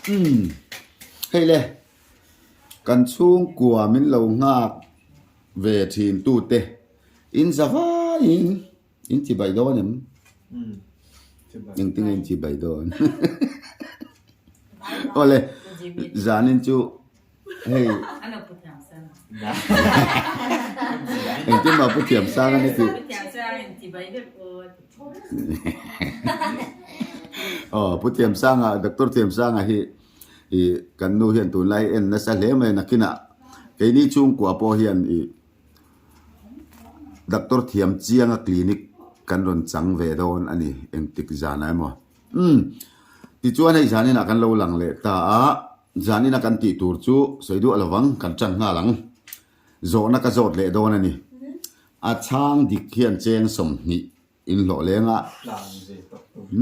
Umm hei le kan chhungkua min lo nghak ve thin tute in za vaiin in chi bai dawn em? Engtin nge in chi bai dawn? Awle zanin chu hei engtin mah pu thiam sang a ni tih. Aw Pu Thiamsanga Doctor Thiamsanga hi ih kan nu hian tunlai en nasa hle mai a nakinah keini chhungkua pawh hian ih Doctor Thiam Chianga clinic kan rawn chang ve dawn a ni engtik zanah emaw umm tichuan hei zaninah kan lo lang leh ta a zanina kan tih tur chu sawi duah lovang kan tan nghal ang zawhna ka zawt leh dawn a ni. A chhang dik hian cheng 20 in hlawh leng a,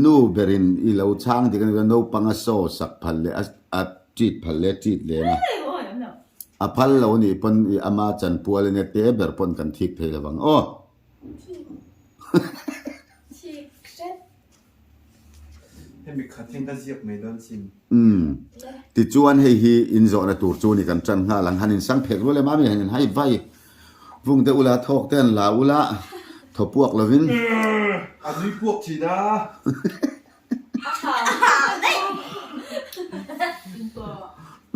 nu berin i lo chhang dik a nih chuan naupang a saw sak phal leh a treat phal leh treat leng a, a phal lo a nih pawn i ama chanpual ania te ber pawn kan thik thei lo vang aw. Hemi khat hian ka ziak mai dawn chin. Umm. Tichuan hei hi in zawhna tur chu ni kan tan nghal ang. Han in sang phek rual em a mi han in hai vai vung deuh ula thawk te han la ula thaw puak lovin. A nui puak thin a.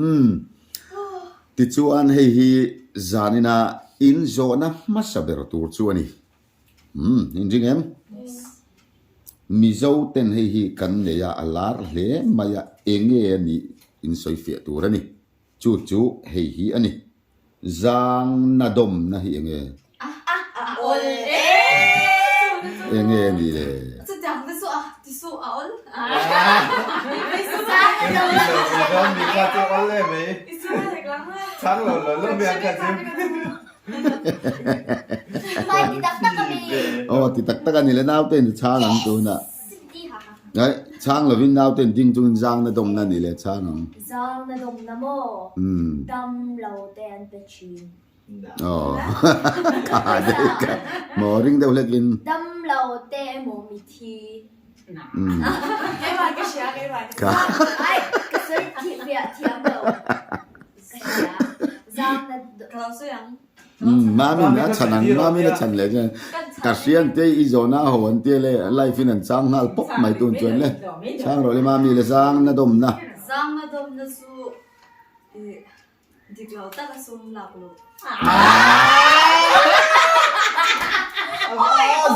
Umm. Tichuan hei hi zanina in zawhna hmasa ber tur chu a ni. Umm in ring em? Mizo ten hei hi kan nei a, a lar hle mai a, enge a nih in sawi fiah tur a ni. Chu chu hei hi a ni. Zangna dawmna hi enge? Enge a nih le? Aw ti tak tak a ni le naute in chhang ang tunah Ai chhang lovin naute in ding chungin zang na dawmna a ni le chhang ang. Zang na dawmna maw? Dam lo te an pe thin. Aw ka ha dei ka maw ring deuh hlek in. Dam lo te emaw mithi. Keimah ka hria keimah ka hria. Ai ka sawi fiah thiam lo. Mamin a chhan ang, Mamin a chhan leh chuan ka hria ang te i zawhna a ho an tia le life in an chang nghal pawp mai tun chuan le chhang rawh le Mami le zang na dawmna. Zang na dawmna chu i dik lo tak a sum lak lo.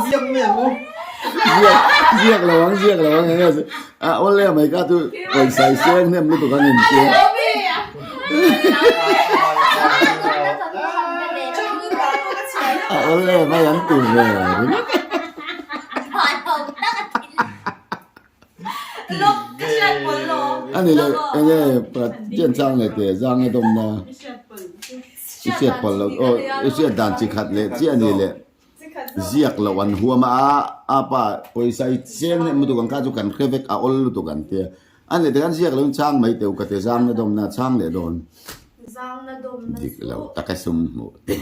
Ziak mai ang u. Ziak ziak lo ang ziak lo ang eng nge a awl le mai ka chu pawisa i seng hnem lutuk ang in tia. A awl le mai an ti ve ringawt. Ani le eng nge Pathian chang leh teh zang a dawmna i hriat pawlh loh aw i hriat dan chi khat leh chiah a ni le ziak loh an huam a a pa pawisa i cheng hnem lutuk ang kha chu kan hre vek a awl lutuk an tia a ni tikhan ziak loh in chhang mai teh u ka ti zang na dawmna chhang leh dawn dik lo taka sum hmuh te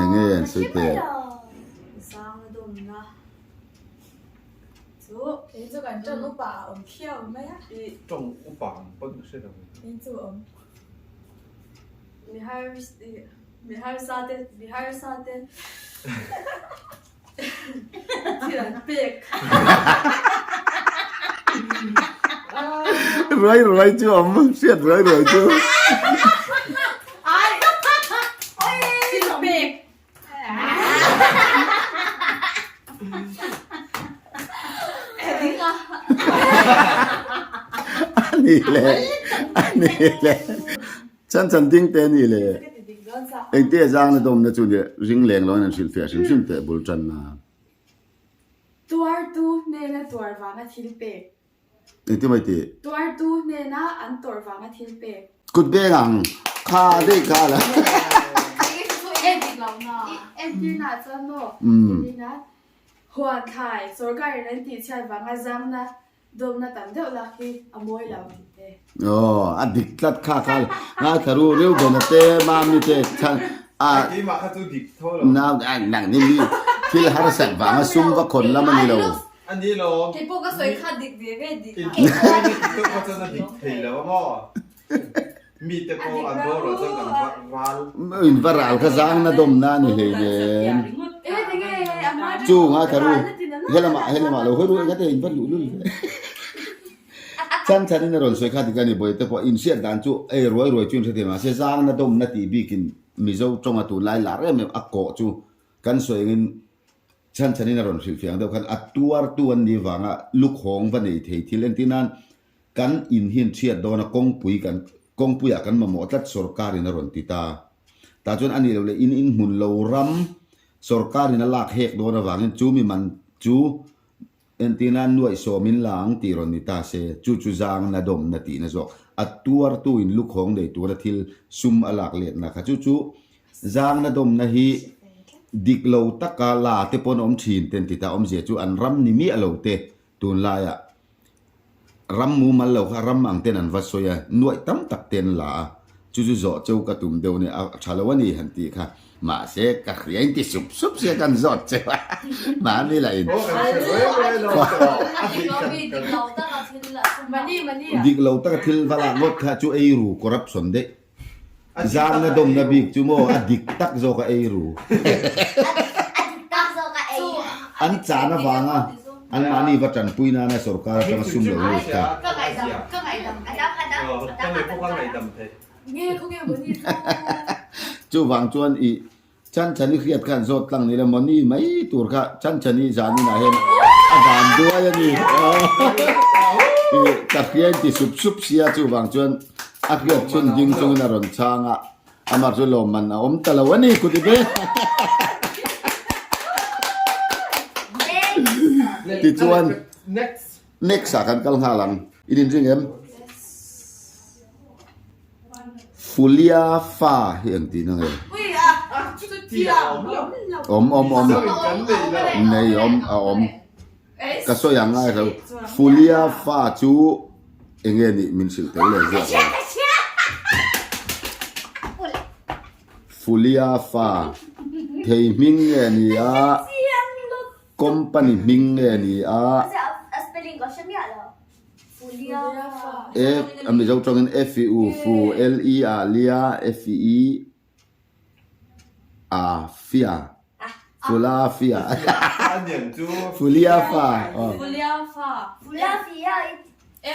Enge an sawi teh? Ruai ruai chu awm, hriat ruai ruai chu. A ni le, a ni le. Chan chan ding te a ni le. Engte a zangna dawmna chu nia ring leng lo in an hrilhfiah hrim hrim teh bul tanna. Tuartu hnena tuar vanga thil pek. Engti mai tih? Tuartu hnena an tawrh vanga thil pek. Kut beng ang kha daih kha la. Entirna chuan maw? Entirna huan thlai sawrkarin an tihchhiat vanga zangna Dawmna tam deuh lak hi a mawi lo tih te. Aw, a dik tlat kha kha ngaithla ru Reuben-a te Mami te chhan a Keimah kha chu dik tho lo. Nau nang ni mi. Thil harsat vanga sum va khawn lam a ni lo. A ni lo. Kei pawh ka sawi kha dik ve ve dik a. Inthawina ti deuh kha chuan a dik thei lo a maw? Mite pawh an boral chuan kan va ral. In va ral kha zangna dawmna a ni hleinem. Chu ngaithla ru, helamah helamah lo hawi ru engate in va luh lul ve. Chan chanin a rawn sawi kha dik a ni Bawihte pawh inhriat dan chu ei ruai ruai chu in hre thei mahse zangna dawmna tih bikin Mizo tawnga tunlai lar em em a kawh chu kan sawi angin chhan chhanin a rawn hrilhfiah ang deuh khan a tuartu an nih vanga lukhawng va nei thei thil entir nan kan in hi an chhiat dawn a kawngpui kan kawngpuiah kan mamawh tlat sorkarin a rawn ti ta. Tah chuan a nih loh leh in inhmun lo ram sorkarin a lak hek dawn avangin chu mi man chu Entir nan nuaihsawm in la ang tih rawn ni ta se, chu chu zangna dawmna tihna zawk a tuartu in lukhawng nei tura thil sum a lak letna kha chu chu zangna dawmna hi dik lo taka la te pawn awm thin ten ti ta awmzia chu an ram ni miah lo te tunlaiah Ram mumal lo kha ram ang ten an va sawi a, nuaih tam tak te an la a, chu chu zawh cheu ka tum deuh nia, a tha lo a ni han tih kha, mahse ka hria in ti sup sup sia kan zawt cheu a, mahni lah in dik lo taka thil va lak ngawt kha chu ei ru corruption daih, zangna dawmna bik chu maw a dik tak zawk a ei ru. An chan avanga an mahni va tanpui nana sorkar atanga sum lo lut ta. Chuvang chuan i Chanchani hriat khan zawt tlang ni la Moni mai tur kha Chanchani zaninah hian a van duai a ni. I ka hriain ti sup sup sia chuvang chuan a hriat chhun ding chungin a rawn chhang a. Amah chu lawmman a awm ta lo a ni ku ti ve. Tichuan next ah kan kal nghal ang. In inring em? Fulia fa hi eng tihna nge? Awm awm awm. Nei awm a awm. Ka sawi ang ngai hreu. Fulia fa chu enge nih min hrilh tel leh ziak lo. Fulia fa thei hming nge ni a, company hming nge ni a. F a Mizo tawngin F I U fu L I a lia F I A fia. Fula fia. Fulia fa. Fulia fa.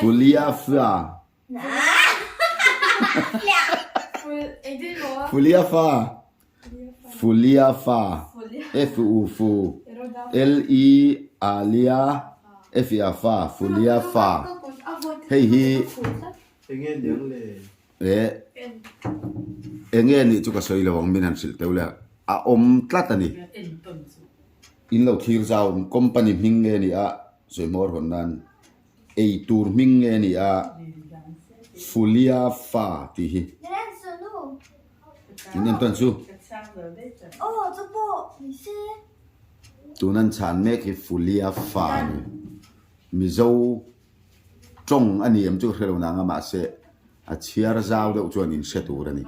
Fulia fa. Fulia fa. Fulia fa. F U fu. L I A lia. F I A fa. Fulia fa. Hei hi. Eh, eng nge nih chu ka sawi lo ang min han hrilh teuh le, a awm tlat a ni. In lo thlir zau company hming nge ni a, sawi hmawr hawn nan ei tur hming nge ni a, Fulia fa tih hi. In entawn chu. Tun an chhan mek hi Fulia fa a ni. Mizo. Tawng a ni em chu ka hre lo nang a mahse a chhiar zau deuh chuan in hre tur a ni.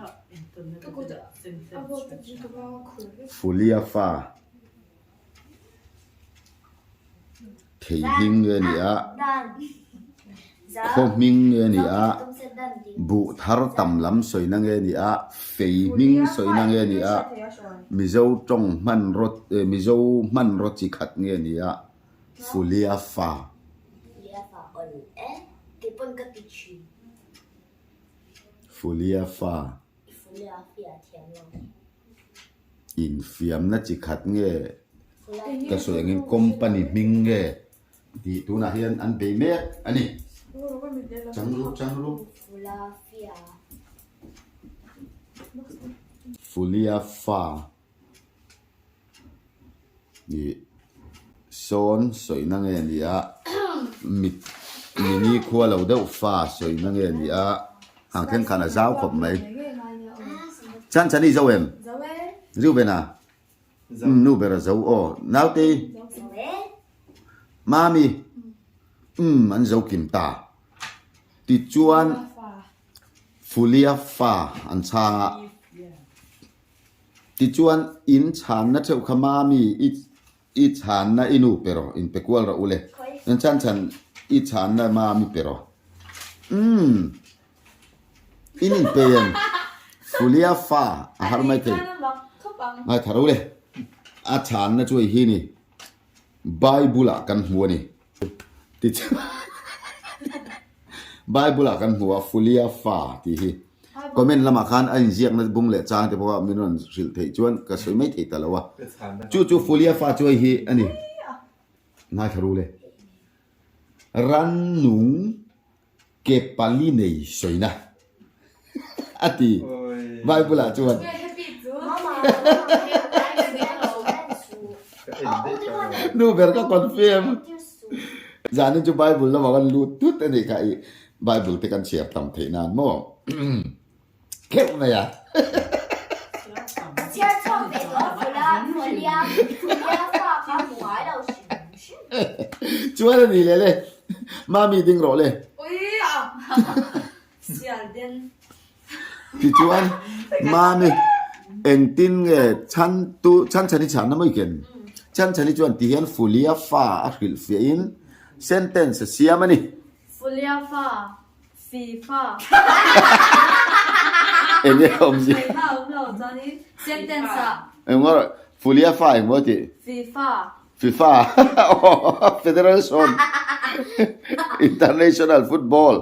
Fulia fa thei hming nge ni a, khaw hming nge ni a, buh thar tam lam sawina nge ni a, fei hming sawina nge ni a, Mizo tawng hmanraw Mizo hmanraw chi khat nge ni a. Fulia fa. Fulia fa awl e, kei pawn ka ti thin. Fulia fa. I fulia fia thiam lo. Infiamna chi khat nge ka sawi angin company hming nge tih tunah hian an bei mek a ni. Changru changru. Fulia fia. Fulia fa. Ih sawn sawina nge ni a mit mini khua lo deuh fa sawina nge ni a hang then khan a zau khawp mai chan chani zo em riu ven a nu ber a zo aw naute mami umm an zo kim ta tichuan fulia fa an chhang a. Tichuan, in chhanna theuh kha mami i. I chhanna i nu pe rawh, inpe kual rawh u le. Chuan chhan chhan i chhanna mami pe rawh. Umm. In inpe em? Fulia fa a har mai thei. Ngai thar u le. A chhanna chu hei hi ni. Bible ah kan hmu a ni. Tichuan Bible ah kan hmu a Fulia fa tih hi. Comment lamah khan a inziakna bung leh chang te pawh min rawn hrilh theih chuan ka sawi mai thei ta lo a. Chu chu Fulia fa chu hei hi a ni. Ngaithla ru le. Rannung ke pali nei sawina a ti Bible ah chuan. Nu ber ka confirm. Zanin chu Bible lamah kan lut tut a nih kha i Bible te kan chhiar tam theih nan maw kheuh mai a. Chuan a ni leh le Mami ding rawh le. Tichuan Mami engtin nge chhan tu chhan chhan i chhanna mai ken chhan chhan hi chuan tihian Fulia fa a hrilhfiahin sentence a siam a ni. Fulia fa, FIFA. Enge awmzia? Theihna a awm lo chuanin sentence ah. Engmaw Fulia fa engmaw tih? FIFA. FIFA Federation International Football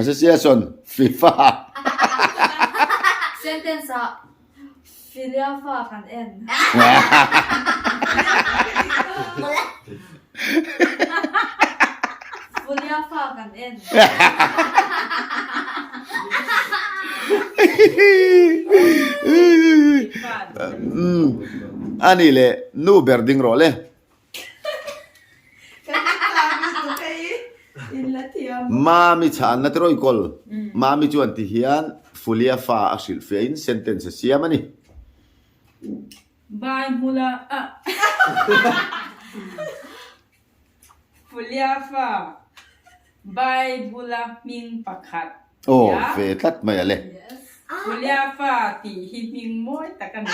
Association FIFA. Sentence ah Filia fa kan en. Fulia fa kan en. A ni le nu ber ding rawh le. Mami chhanna te rawi kawl. Mami chuan ti hian Fulia fa a hrilh fiahin sentence a siam a ni. Bai hmula a Fulia fa Bai bula hming pakhat Aw, ve tlat mai a le. Fulia fa tih hi hming mawi tak a ni.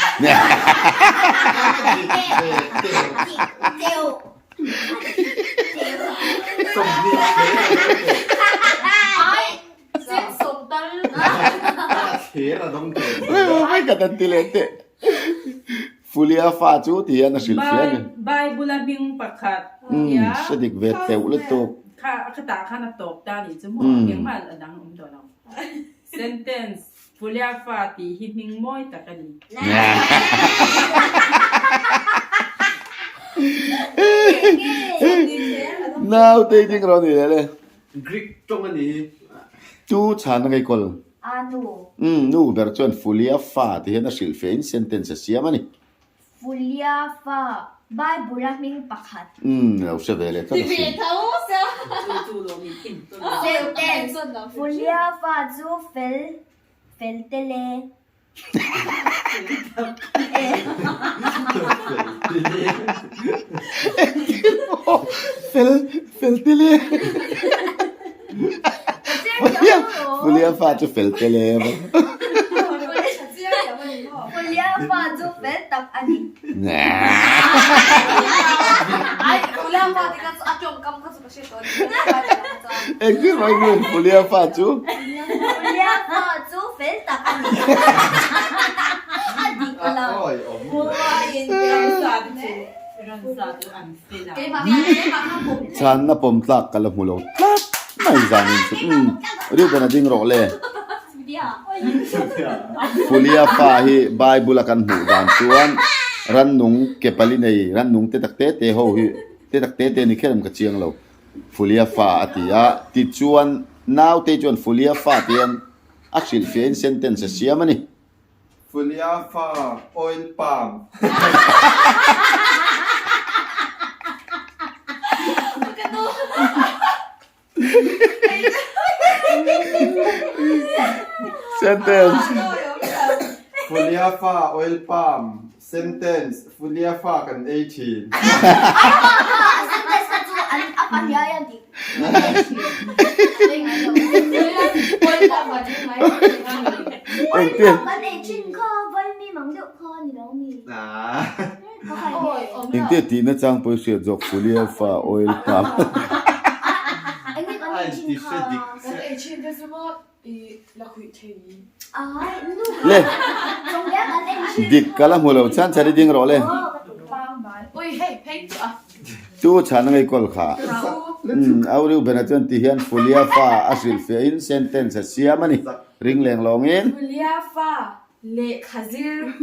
Fulia fa chu ti hian a hrilh fiah a ni. Bible a hming pakhat tia. Hre dik ve teuh lutuk. Kha khatah khan a tawp ta nih chu maw engmah a dang awm tawh lo. Sentence, Fulia fa tih hi hming mawi tak a ni. Naute i ding rawh ni leh le. Greek tawng a ni hi. Chu chhan a ngei kawl. A nu. Umm, nu ber chuan Fulia fa ti hian a hrilh fe in sentence a siam a ni. Fulia fa, Bible a hming pakhat. Umm, lo hre ve leh tlat a hrim. Sentence, Fulia fa chu fel, fel te le. Fel, fel te le. Fulia fa chu fel te le. Fulia fa chu fel tak a ni. Engtin mai nge Fulia fa chu? Fulia fa chu fel tak a ni. A dik lo. Chhanna pawm tlak ka la hmu lo tlat mai zanin chu. Umm Reuben a ding rawh le. Fulia fa hi Bible a kan hmuh dan chuan rannung ke pali nei rannung te tak te te ho hi te tak te te ni kher em ka chiang lo. Fulia fa a ti a, tichuan naute chuan Fulia fa ti hian a hrilhfiahin sentence a siam a ni. Fulia fa oil palm. Sentence. Fulia fa oil palm. Sentence, Fulia fa kan ei thin. Sentence kha chu an a pahniai a dik. Engtin? Kan ei thin kha vaimi mang deuh kha ni lo mi. Engte tihna chang pawh i hriat zawk Fulia fa oil palm. Le dik ka la hmu lo chhan chhan i ding rawh le. Chu chhan a ngei kawl kha. Au Reuben a chuan ti hian Fulia fa a hrilhfiah in sentence a siam a ni. Ring leng lawngin. Fulia fa Lehkha zir.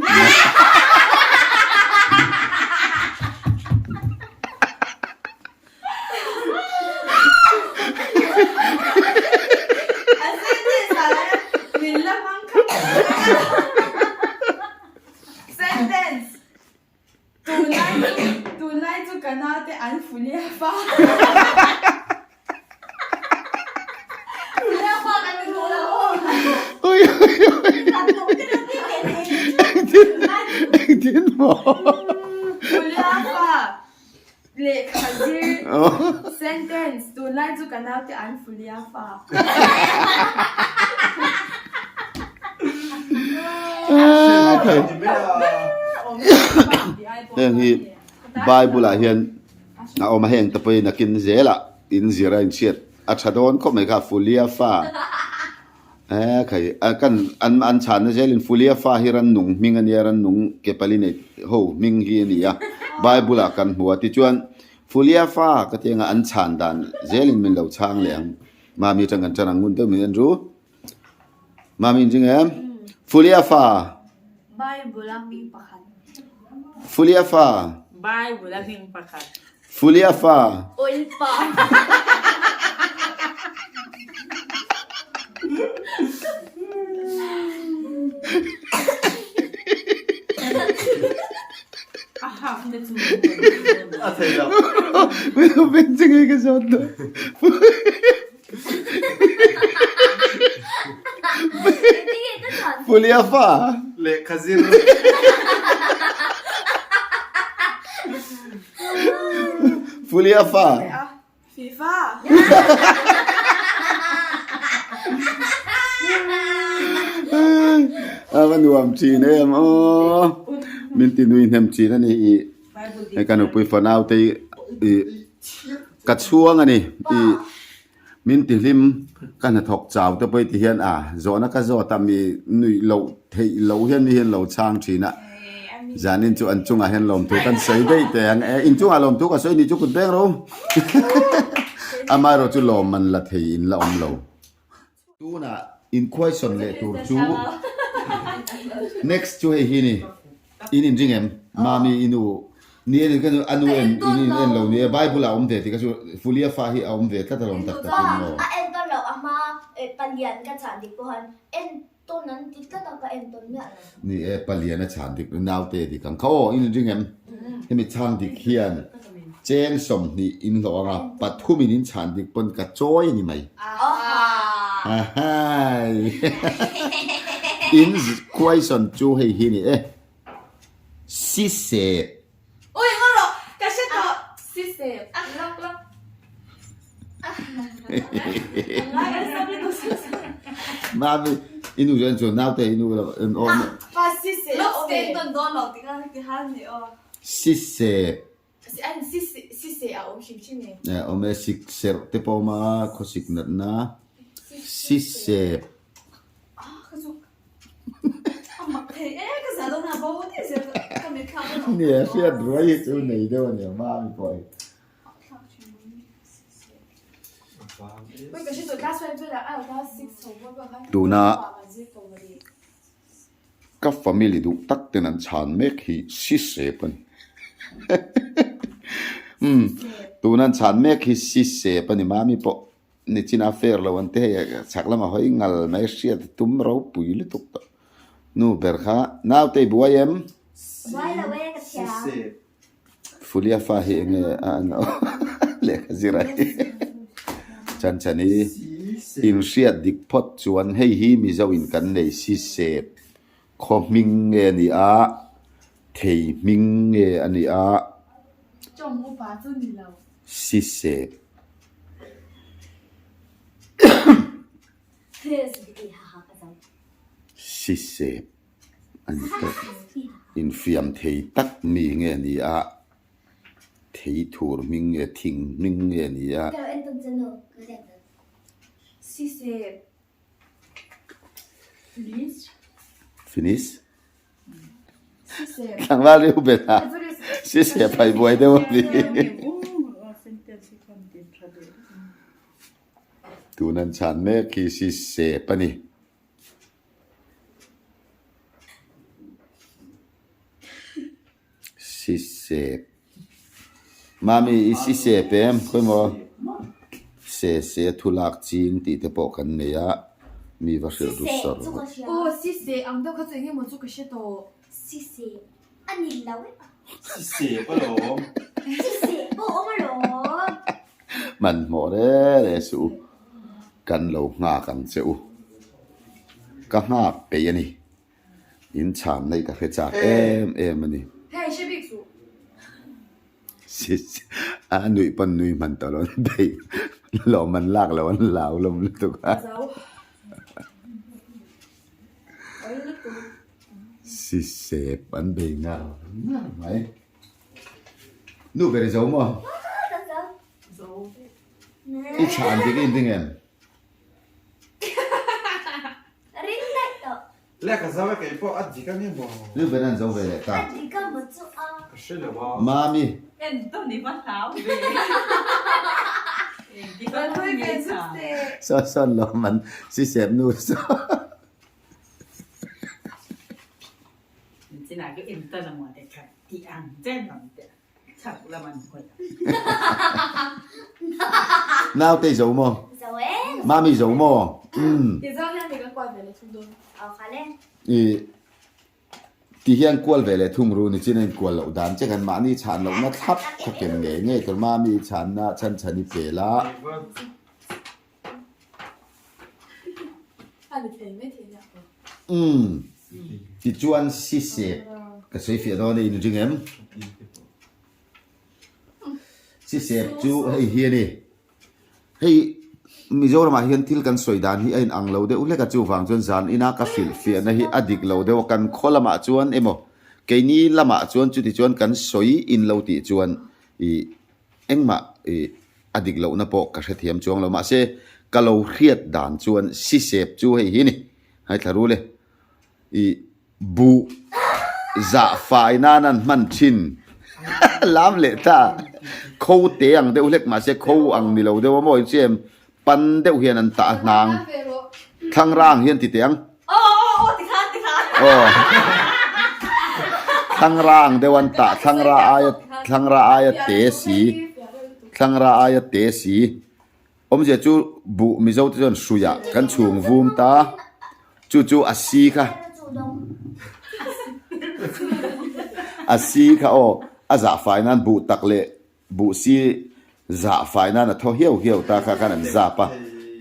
Sentence Tunlai chu tunlai chu ka naute an fulia fa. Fulia fa kan ni duh lo. Ui ui ui. Engtin engtin maw. Fulia fa lehkha zir. Sentence Tunlai chu ka naute an fulia fa. Heng hi Bible ah hian a awm a heng te pawhin a kin zelah in zir a inchhiat a tha dawn khawp mai kha Fulia fa eh khai a kan an an chhanna zelin Fulia fa hi rannung hming a nia rannung ke pali nei ho hming hi a ni a Bible ah kan hmu a tichuan Fulia fa ka ti anga an chhan dan zelin min lo chhang leh ang Mami atang kan tan ang ngun deuh min en ru. Mami in ring em? Fulia fa. Bible a hming pakhat. Fulia fa. Bible a hming pakhat. Fulia fa. Oil palm. A hak te chu A thei lo. Min lo ben che ngei ka zawt lo. Fulia fa. Lehkha zir. Fulia fa. Fifa. A va nuam thin em aw. Min ti nui hnem thin a ni i. Hei ka nupui fanau te i ka chhuang a ni i min ti hlim ka hnathawk chau te pawh i ti hian a zawhna ka zawt a mi nuih loh theih loh hian mi hian lo chhang thin a zanin chu an chungah hian lawmthu kan sawi daih teh ang e inchungah lawmthu ka sawi ni chu kut beng ro amaherawh chu lawm man la thei in la awm lo. Tunah inquestion leh tur chu next chu hei hi ni in inring em mami i nu ni en ka nu a nu en in in en lo ni e bible ah a awm ve tih ka chu fulia fa hi a awm ve tlat alawm tak tak in maw. A en tawn loh a hma palian ka chhan dik pawh en tawn an ti tlat a ka en tawn miah lo. Ni e palian a chhan dik naute dik ang kha aw in inring em hemi chhang dik hian Cheng 20 in hlawh anga pathumin in chhan dik pawn ka chawi a ni mai. Ahai. In question chu hei hi ni e. Sisep. Ui ngaw rawh ka hre tawh. Sisep. Lak lak. Mami i nu chuan chuan naute i nu lo en awm. Pa sisep. Lok stay tawn dawn lo tikha ti han ni aw. Sisep. Siseh a awm hrim hrim e. Eh, awm e, sik serh te pawh awm a, khawsik natna. Sisep. Ah, ka chu. A mak thei e, ka zah dawn a bo te zel ka mit thlak dawn. Nia, hriat ruai hi chu nei deuh a nia, mami pawh hi. Tuna Ka family duh tak ten an chhan mek hi Sisep a ni. Umm tuna an chhan mek hi Sisep a ni mami pawh nichin a fair lo an ti hei chhak lamah hawi ngal mai hriat a tum ropui lutuk tawh. Nu ber kha naute i buai em? Buai lo e ka thiam. Fulia fa hi enge a an lehkha zir a hi chan chan hi in hriat dik phawt chuan hei hi Mizo in kan nei si sep khaw hming nge a ni a thei hming nge a ni a si sep. Si sep. A ni tawh. Infiam thei tak mi nge ni a. Thei thur hming nge thing hming nge ni a? Finish? Tlangval Reuben a siseh phai buai deuh a ni. Tun an chhan mek hi sisep a ni. Sisep. Mami i sisep em khawimaw se se thu lak ching tih te pawh kan nei a, mi va hrilh ru sawr rawh. Aw sise ang deuh kha chu eng emaw chu ka hre tawh. Sise a ni lo e. Sisep alawm. Sise pawh awm alawm. Hmanhmawh re re suh u, kan lo nghak ang che u. Ka nghak peih a ni. In chhan na hi ka hre chak em em a ni. Hei hre bik suh. A nuih pawn nui hman tawh lo an daih lawm an lak lo an lau lawm lutuk a. Sisep an bei ngar ngar mai. Nu ber i zo maw? I chhan dik i inring em? Ring daih tawh. Le ka zo e kei pawh a dik a nge maw? Lu ber an zo ve leh ta. A dik a maw chu a. Ka hre lo a. Mami. En tawn i va hlau ve. Dik a maw nge tha. Sawn sawn lo man si sep nu saw. Chinah ka en tawn a maw te kha tih ang chen ang te. Chak lam an hawi. Naute i zo maw? Zo e. Mami i zo maw? Umm. Ti zau hian mi kan kual ve leh thung dawn. Aw kha le. I ti hian kual ve leh thung ru ni chin a inkual loh dan che kan mahni chhan lohna thlap kha ken ngei ngei tur mami i chhanna chhan chhan i pel a. A ni thei mai thei nia. Umm. Tichuan sisep ka sawi fiah dawn a in ring em? Sisep chu hei hi a ni. Hei Mizoramah hian thil kan sawi dan hi a inang lo deuh hlek a, chuvang chuan zan ina ka hrilh fiahna hi a dik lo deuh a, kan khaw lamah chuan emaw keini lamah chuan chuti chuan kan sawi in lo tih chuan ih Engmah i a dik lohna pawh ka hrethiam chuang lo. Mahse, ka lo hriat dan chuan sisep chu hei hi ni. Hai thla rul e. I buh zah fai nan an hman thin. Lam leh ta. Kho te ang deuh hlek mahse kho ang ni lo deuh a maw insiam pan deuh hian an tah a hnang. Thlangra ang hian ti teh ang. Aw. Thlangra ang deuh an tah thlangra aia thlangra aia te si thlangra aia te si awmzia chu buh mizo te chuan hruiah kan chhung vum ta chu chu a si kha a si kha aw a zah fai nan buh tak leh Buh si zah fai nan a thaw hiau hiau ta kha khan an zap a,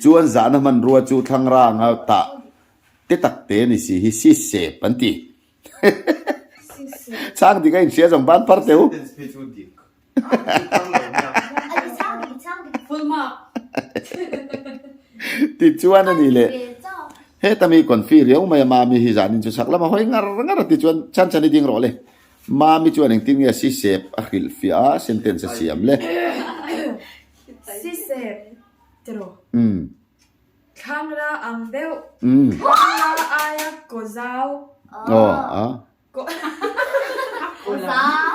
chu an zahna hmanrua chu thlangra anga tah te tak te ni si hi si sep an ti. Chhang dik a inhria zawng ban phar teu. Tichuan a ni le, heta mi confi riau mai a mami hi zanin chu chhak lama hawi ngar ngar a tichuan chhan chhan i ding rawh le. Mami chuan engtin nge sisep a hrilh fiah a sentence a siam le? Sisep tiraw? Umm. Thlangra ang deuh. Umm. Thlangra aia kaw zau. Aw a. Kaw zau.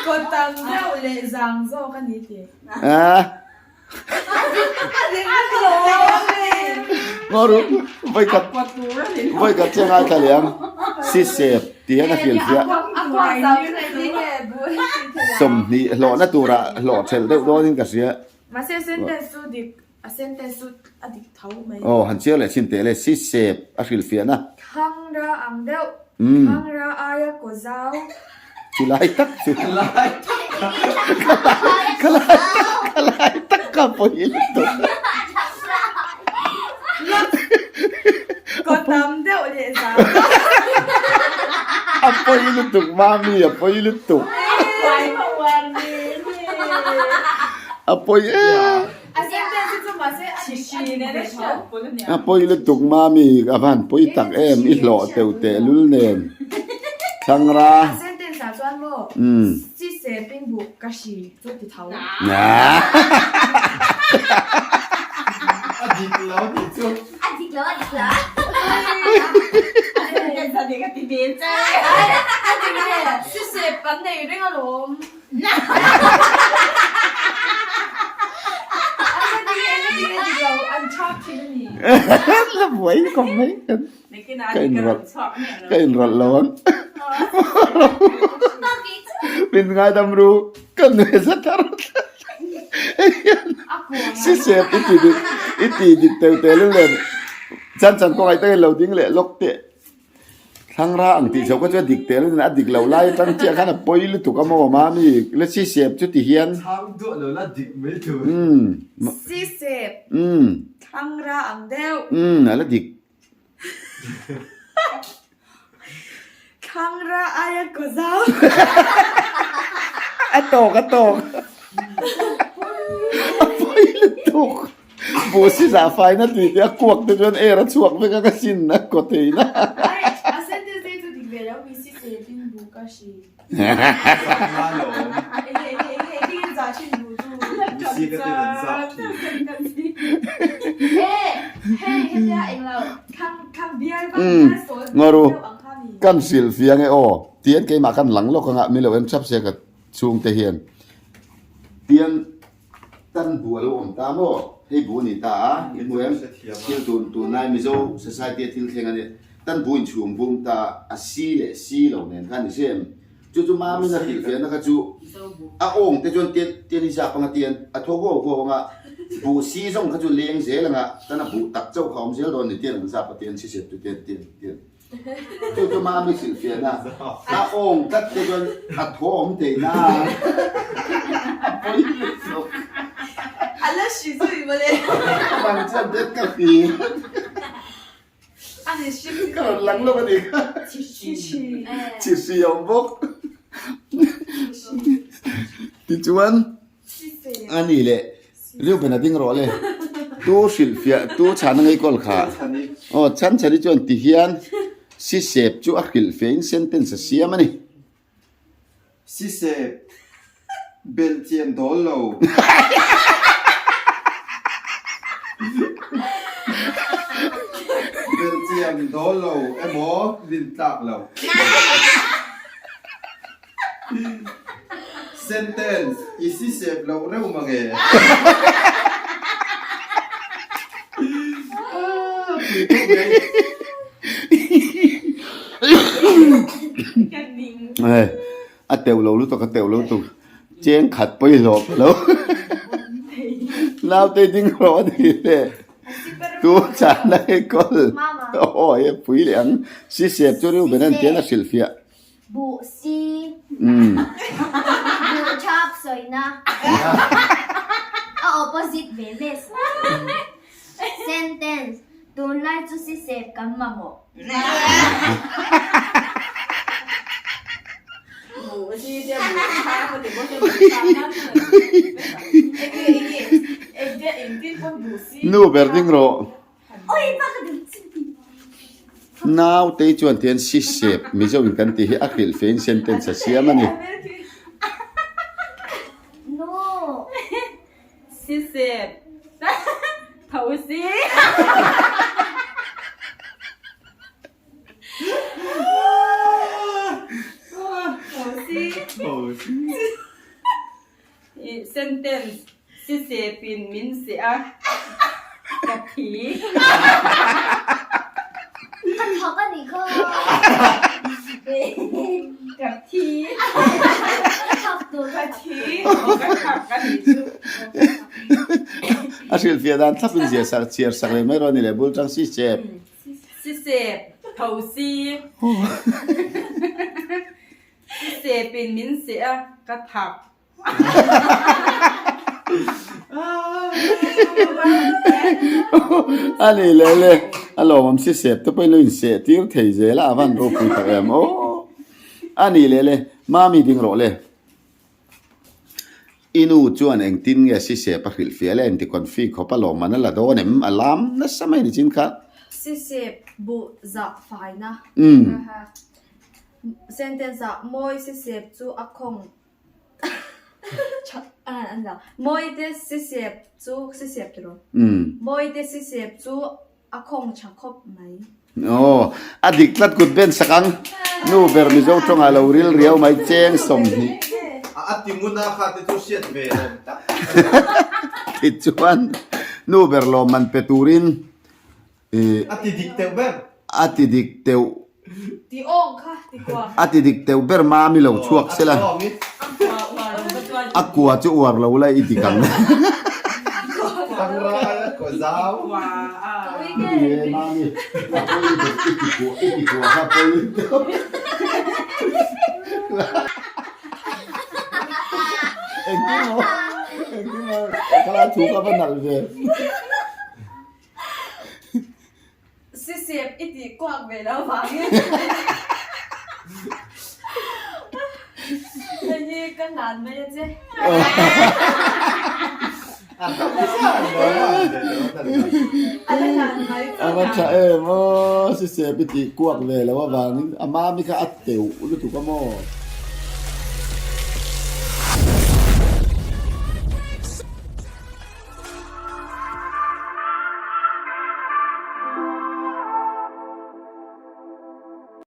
Kaw tam deuh leh zang zawk a ni ti. A. Ngaw voikhat voikhat che ngai thla leh ang sisep tih hian a hrilh fiah 20 hlawhna turah hlawh thelh deuh dawnin ka hria aw han chiang leh chhin teh le sisep a hrilh fiahna umm Chu lai tak chu. Lai tak ka. Ka lai tak ka lai tak ka pawi lutuk. Ka tam deuh leh zau. A pawi lutuk mami a pawi lutuk. A pawi em. A pawi lutuk mami a van pawi tak em i hlawh teuh teh lul nen thlangra. Umm. Bu ka hri chu ti tho. A dik lo tih chu. A dik lo, a dik lo. A dik le, sisep an nei reng alawm. A dik e, a dik e, dik lo, an thap thin a ni. La buai khawp mai. Ka inrawlh ka inrawlh lo ang. Min ngaidam ru ka nui za thar hei hian si sep i ti dik i ti dik teu tel in len chan chan kawng aih takin lo ding leh lawk teh thlangra ang tih chho kha chu a dik tel in a dik lo lai atang chiah khan a pawi lutuk a maw mami la si sep chu ti hian Chhang duah lo la dik mai tur. Si sep thlangra ang deuh. Umm a la dik. Thlangra aia kaw zau. A tawk a tawk. A pawi lutuk. Buh si zah faina tih te a kuak te chuan air a chhuak vek a ka sin a kaw thei na. Ai a sentence te chu dik ve lo mi si se tin buh ka hri. Zahna lawm. Enge enge enge enge zah thin buh chu. Buh si ka tin an zah thin. Eh hei hetia englo thlang thlang bial vak bial sawl Ngaru deuh ang kha mi. kan hrilh fiang e aw tian keimah kan lang lawk anga milo en thap sia ka chhungte hian tian Tan bu a lo awm ta maw? Hei bu a ni ta a, i hmu em? Thil tun tunlai Mizo society a thil thleng a nia. Tan bu inchhung bum ta a si leh si lo nen khan i hre em? Chu chu Mamin a hrilhfiahna kha chu a awng te chuan tian tian hi zap anga tian a thaw huau huau anga buh si zawng kha chu leng zel anga tan a buh tak chauh kha a awm zel dawn ni tian an zap a tian si sep chu tian tian tian Chu chu Mami hrilhfiahna a awng tlat te chuan a thaw awm thei na a pawi lutuk. A la hri zui mawle. Mang chuan det ka hri. A ni hri. Ka rawn lang lawk a ni kha. Chi hri. Chi hri a awm bawk. Tichuan a ni leh Reuben a ding rawh le. Tu hrilhfiah tu chhana ngei kawl kha. Aw chhan chhani chuan ti hian sisep chu a hrilhfiah in sentence a siam a ni. Sisep belh chian dawl lo. Belh chian dawl lo emaw rin tlak lo. Sentence, I si sep loh reuh mange. A teuh lo lutuk, a teuh lo lutuk. Cheng khat pawi hlawh ka lo. Naute ding rawh a ni le. Tu chahna enkawl. Aw he pui leh ang. Si sep chu Reuben an tian a hrilhfiah. Buh si. Buh thap sawina. A opposite ve ve sa. Sentence, Tunlai chu si sep kan mamawh. Buh si tia buh thap a ti bawk a, buh thap nan chuan a ti vek ang. Enge enge engtia engtin pawn buh si. Nu ber ding rawh. Nautei chuan tihian si sep Mizo in kan tih hi a hrilh fe in sentence a siam a ni. Si sep tho si. Tho si. I sentence si sepin min seh a, ka thi. Ka thawk a nih kha. Ka thi. Ka thawk tur ka thi. Aw ka thawk a nih chu. A hrilhfiah dan thlap in zia sak chhiar sak leh mai rawh a ni le bul tang si sep. Si sep tho si. Si sepin min seh a, ka thak. A ni le le, a lawmawm si sep te pawhin lo inseh tir thei zel a, a van ropui tak em aw. A ni le le, Mami ding rawh le. I nu chuan engtin nge si sep a hrilhfiah le inti confi khawp a lawmman a la dawn em? A lam nasa mai ni chin kha. Si sep buh zah faina. Sentence ah mawi si sep chu a khawng. An lo. Mawite sisep chu sisep tiraw? Mawite sisep chu a khawng tha khawp mai. Aw, a dik tlat kut ben sak ang. Nu ber Mizo tawngah lo ril riau mai cheng 20. A ti ngun a kha te chu hriat ve awm tak. Tichuan nu ber lawmman pe turin I. A ti dik teuh ber. A ti dik teuh. Ti awng kha ti kua. A ti dik teuh ber mami lo chhuak sela. A kua chu uar lo la i dik ang. Tangrai a kua zau. Ni e mami a pawi ber i ti kua i ti kua kha pawi deuh. Engtin maw engtin maw khalai thu kha va nalh ve. Sisep i tih kuak ve lo vangin hei hi ka hlan mai a che. A la hlan mai A va tha em aw, sisep i tih kuak ve lo avangin a mami kha a teuh lutuk a maw.